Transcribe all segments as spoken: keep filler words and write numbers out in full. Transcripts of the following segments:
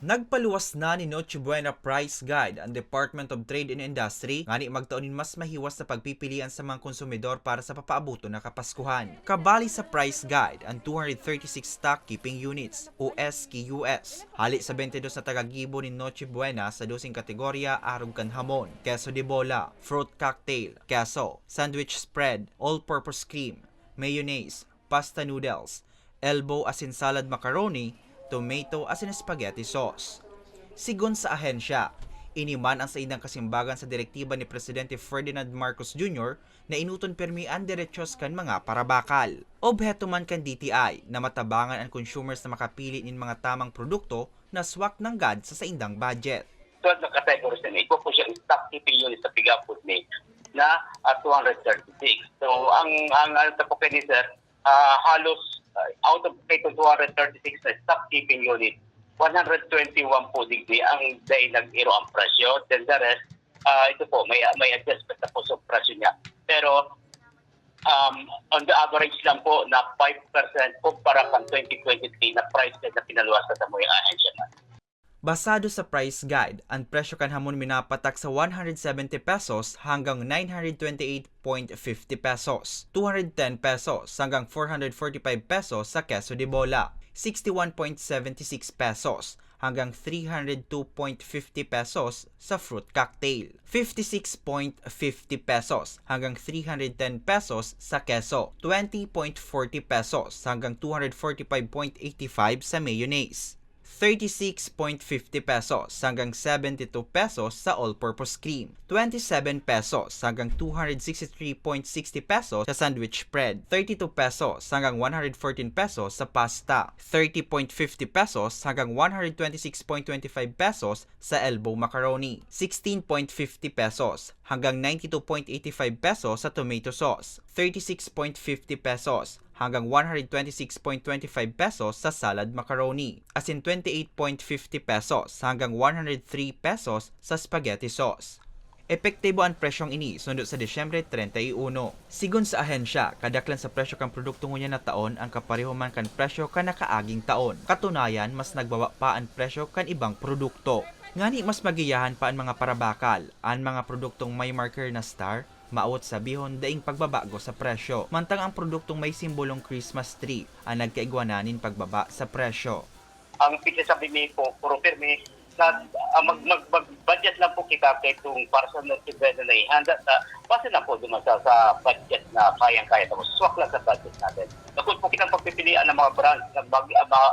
Nagpaluwas na ni Noche Buena Price Guide ang Department of Trade and Industry ngani magtao nin mas mahiwas na pagpipilian sa mga konsumidor para sa papaaboton na Kapaskuhan. Kabali sa Price Guide ang two hundred thirty-six stock keeping units o S K Us, hali sa twenty-dos na tagagibo nin Noche Buena sa doseng kategorya arog kan hamon, queso de bola, fruit cocktail, queso, sandwich spread, all-purpose cream, mayonnaise, pasta noodles, elbow asin salad macaroni, tomato asin spaghetti sauce. Sigon sa ahensya, ini man ang saindang kasimbagan sa direktiba ni Presidente Ferdinand Marcos Junior na enoton pirmi an derechos kan mga parabakal. Obheto man kan D T I na matabangan an consumers na makapili nin mga tamang produkto na swak nanggad sa saindang budget. So, nakategori sa igwa po siya stock keeping unit sa pigapod ni na at two hundred thirty-six. So, ang ang ano po kani, sir, ah, halos, ah, out of kay two hundred thirty-six na stock keeping unit, one hundred twenty-one po digdi ang day nag-iro ang presyo. Then the rest, ah, ito po, may may adjustment na po sa presyo niya. Pero, um, on the average lang po na five percent kumpara kan twenty twenty-three na price na pinaluwas sa samuyang ahensya na. Basado sa price guide, ang presyo kan hamon minapatak sa one hundred seventy pesos hanggang nine hundred twenty-eight point fifty pesos, two hundred ten pesos hanggang four hundred forty-five pesos sa queso de bola, sixty-one point seventy-six pesos hanggang three hundred two point fifty pesos sa fruit cocktail, fifty-six point fifty pesos hanggang three hundred ten pesos sa queso, twenty point forty pesos hanggang two hundred forty-five point eighty-five sa mayonnaise, thirty-six point fifty pesos hanggang seventy-two pesos sa all-purpose cream, twenty-seven pesos hanggang two hundred sixty-three point sixty pesos sa sandwich spread, thirty-two pesos hanggang one hundred fourteen pesos sa pasta, thirty point fifty pesos hanggang one hundred twenty-six point twenty-five pesos sa elbow macaroni, sixteen point fifty pesos hanggang ninety-two point eighty-five pesos sa tomato sauce, thirty-six point fifty pesos hanggang one hundred twenty-six point twenty-five pesos sa salad macaroni, asin twenty-eight point fifty pesos hanggang one hundred three pesos sa spaghetti sauce. Epektibo an presyong ini sundo sa Disyembre treinta y uno. Sigon sa ahensya, kadaklan sa presyo kan produkto ngunyan na taon ang kapareho man kan presyo kan nakaaging taon. Katunayan, mas nagbaba pa an presyo kan ibang produkto. Ngani mas magiyahan pa an mga parabakal, an mga produktong may marker na star, maawot sabihon daing pagbabago sa presyo. Mantang ang produktong may simbolong Christmas tree ang nagkaigwa na nin pagbaba sa presyo. Ang pinasabi mi po, puro pirmi, na, ah, mag, mag, mag-budget lang po kita kay itong para sa Noche Buena na ihanda sa, base lang po naman sa, sa budget na kayang-kaya. Tapos swak lang sa budget natin. Tapos po kitang pagpipilian ng mga brands na mag, ah, mga,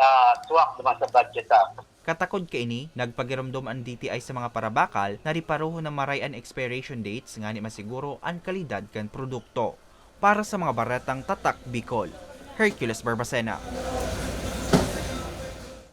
ah, swak naman sa budget. Ah. Katakod kaini, nagpagiromdom an D T I sa mga parabakal na riparohon na maray an expiration dates ngani masiguro an kalidad kan produkto. Para sa mga baretang Tatak Bicol, Hercules Barbacena.